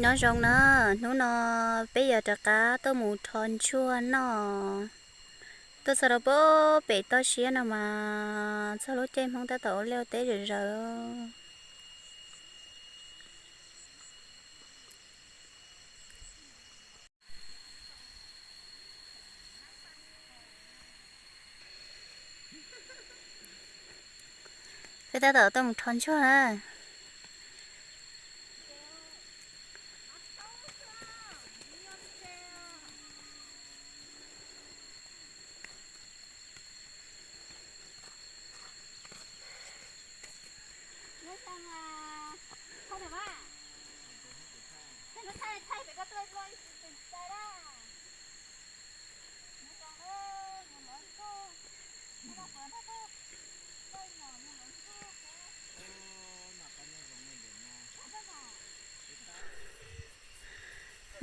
Nyob zoo na, hnub no peb yuav rov qab tuaj mus rho ntsuag noj. Tuaj txog rau pem toj siab no mas txog lub caij Hmoob tab tom ua liaj ua teb zom zaws. Peb tab tom tuaj mus rho ntsuag na.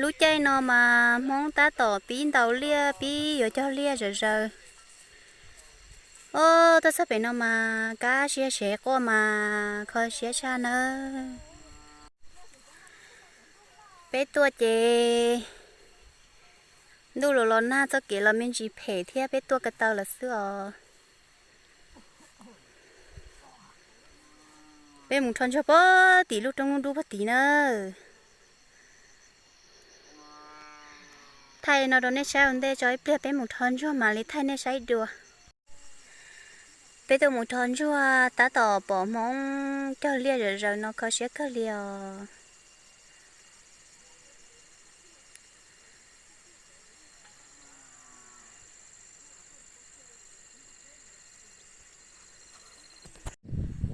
Lub caij no mas Hmoob tab tom pib ntaus liaj pib yuav cog liaj zom zaws. Os, tuaj txog pem no mas kab siab sev quaj mas kho siab tshaj nawb. Peb tuaj ces ntuj los los nag txoj kev los me ntsis phem thiab peb tuaj ko taw lawm xwb os. Peb mus rho ntsuag puag tim lub roob dub dub puag tid na. Thaij no rau nej saib ua ntej tso, ib pliag peb mus rho ntsuag mam li thaij nej saib dua. Peb tuaj mus rho ntsuag tab tom pom Hmoob cog liaj zom zaws no kho siab kawg li os.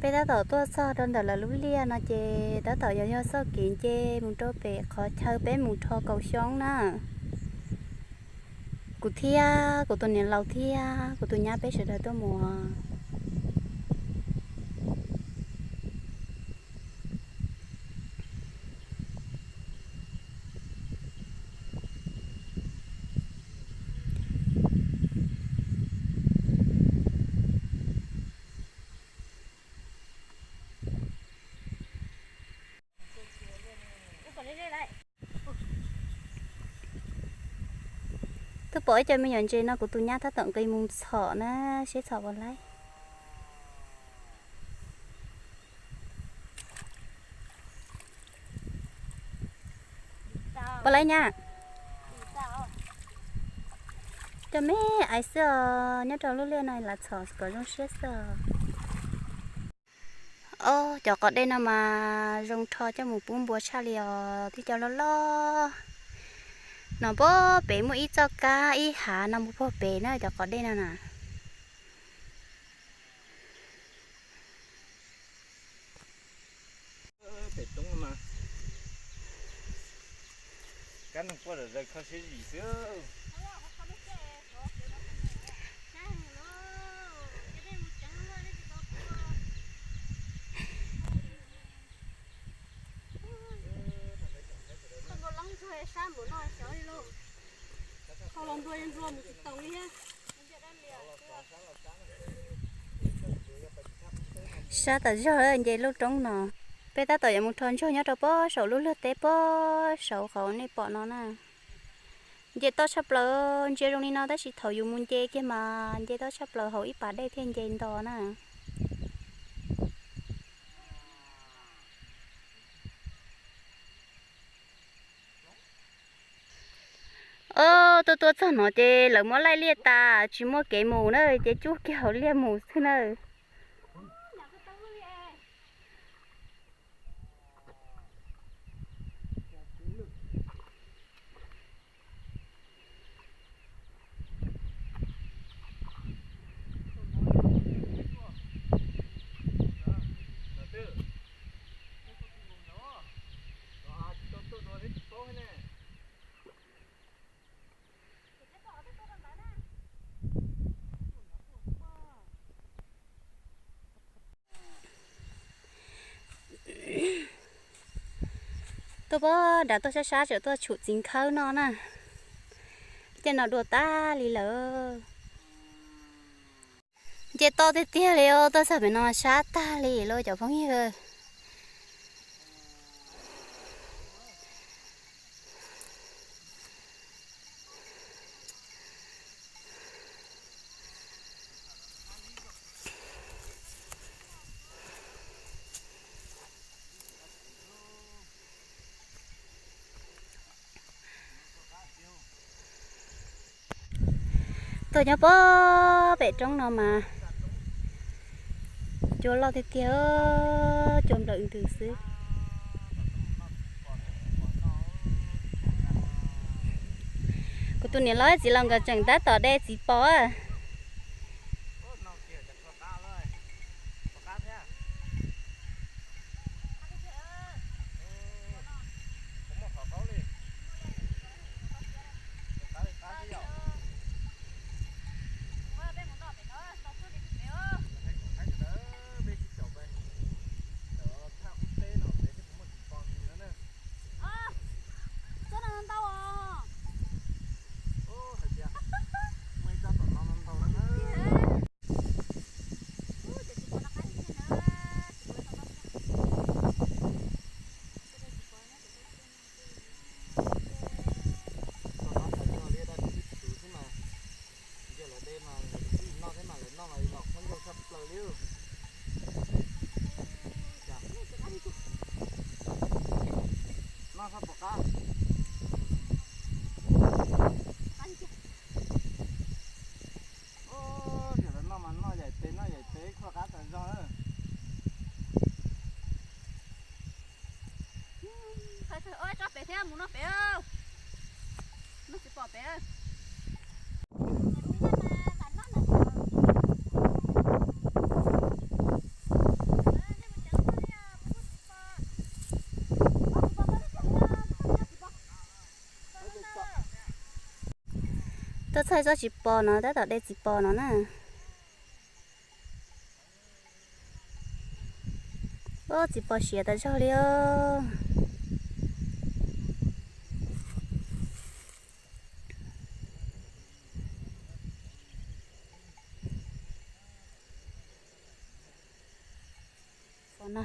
Peb tab tom tuaj txog rau ntawm lawv lub liaj no ces tab tom yog yog txoj kev nce mus rau pem qhov chaw peb mus rho kaus xyoob na. Kuv thiab kuv tus niam laus thiab kuv tus nyab peb sawv daws tuaj mus. Twb pom ib co me nyuam ntses no kuv tus nyab tab tom nqis mus txhom na, seb txhom puas laib. Puas laib nyab? Cov me aiv xwb os, nyob rau lub liaj no lam txhom kom zoo siab xwb os. Os, cov qos dej no mas zoo rho coj mus pub npua tshaj li os, tib co loj loj. No puag pem muaj ib txoj kab ib hav no mus puag pem na cov qos dej no na. Sab tas zog nce lub roob no. Peb tab tom yuav mus rho ntsuag nyob rau pob saum lub liaj teb pob saum qhov nej pom no na. Nce toj tshaj plaws, ntsia zoo li no tab sis thaum yus mus nce kiag mas nce toj tshaj plaws hauv ib pas dej thiaj nce nto na. Os, tuaj tuaj txog no ces lawv muab laij liaj tas tsis muaj kev mus na ces cub kiag hauv liaj mus xwb na. Tuaj pob nrad tuaj sab sab tseem tuaj tshum txiv nkhawb no na. Tej no dua tag li lawm. Nce toj tiag tiag li os, tuaj txog pem no sab tag li lauj cov phooj ywg. Tuaj nyob pem roob no mas cua loj tiag tiag, cua nplawm ntws xwb. Kuv tus niam laus txiv laus nkawd tseem tab tom de txiv pos. Noj thiab mas lawv noj los los khaub ncaug tshaj plaws li. Noj tshaj pom qab. Ub, lawv noj mas noj yaim pes noj yaim pes khuaj qab tas zog na. Tsob pem thiab mus noj pem, noj tsis pom pem. Tuaj txog tsob txiv pos no tab tom de txiv pos no na. Ub, txiv pos siav tas zog li os. Pos no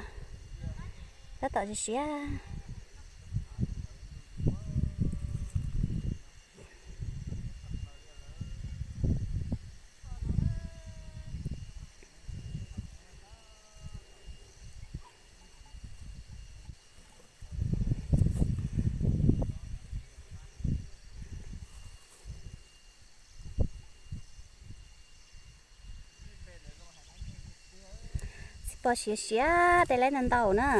tab tom siav siav. Txiv pos siav siav tej laib ntau ntau na.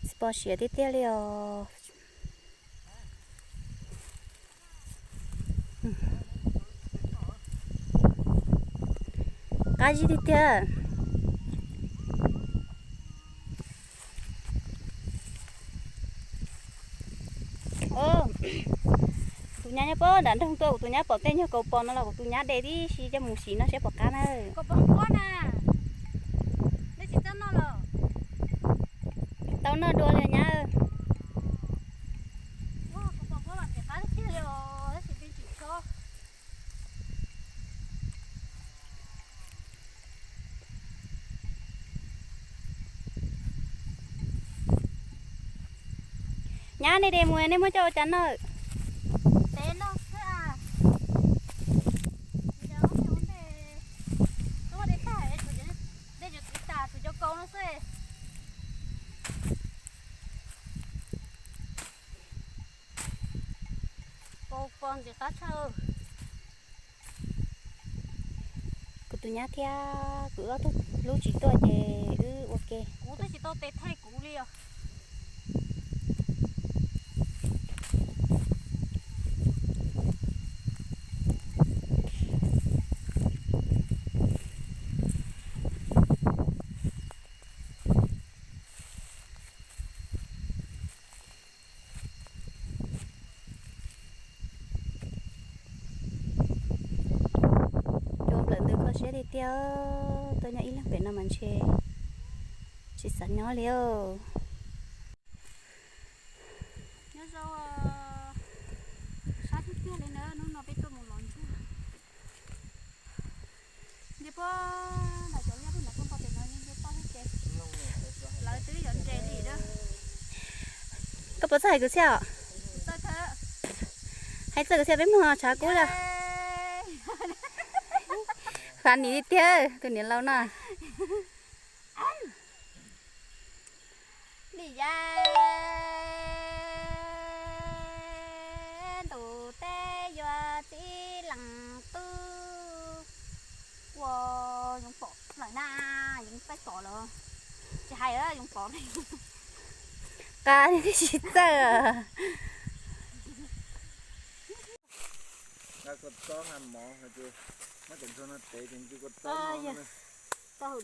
Txiv pos siav tiag tiag li os. Qab zib tiag tiag. Tus nyab nyob pem nram nroog tuaj, kuv tus nyab pom tej nyuag kaus pos no los kuv tus nyab de tib si coj mus siv noj seb puas qab na. Tau noj dua li nyab. Nyab, nej de mus nej muab coj ua cas noj? Pos ntxim qab tshaj. Kuv tus nyab thiab kuv ob tug hlub tsis tuaj ces wb ua ke. Kuv twb tsis tau tes thaij kuv li os. Cua nplawm ntws kho siab tiag tiag, tuaj nyob ib leeg pem no mas ntshe tsis xav nyob li. Nyob zoo, sab tiag tiag li na, hnub no peb tuaj mus lov ntsuag. Nce puag nram cov liaj pem no tuaj pom pem no nce toj thiab ces lawv twb yuav nres li na. Koj puas txawj hais kwv txhiaj os? Hais txawj kwv txhiaj peb mloog tshav kub os. Funny tiag tiag tus niam laus no. Li ya ntus teb Qas tib si txawj. Nqa kua txob nqa mov, muab cov ntsuag no tev ces ntsw kua txob no. Tev lub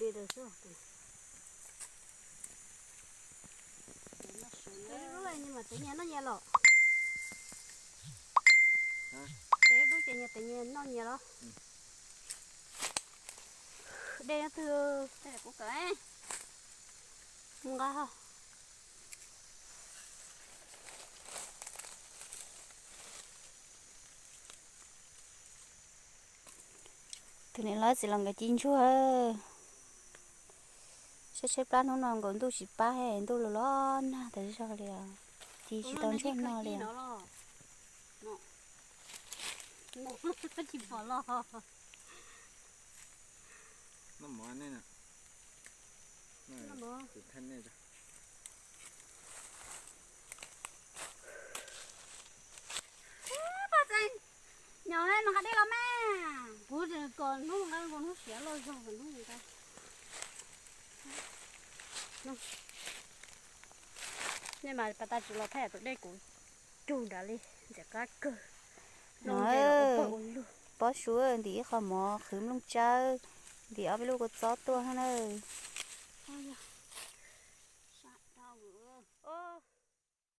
nyias noj nyias los. Tev lub ces nyias tev nyias noj nyias los. Dej nyob twg? Kuv kawm. Mus nqa. Tus niam hlob txiv los nkawd ci ntsuag. Saib tshaib plab hnub no nkaus ntuj tsis pab, ntuj los los nag tas zog li os. Ci tsis tau ntsuag noj li os. Nyob mas qab dej los mas. Kuv kom hnub nqa hnub siav los zog hnub nqa. Nej mas pas tas tsis los thaij tus dej kuv cug nrad li, ntxim qab kawg. No, pob su ntim ib qho mov qhwv nplooj tsawb, ntim ob peb lub kua txob tuaj nawb.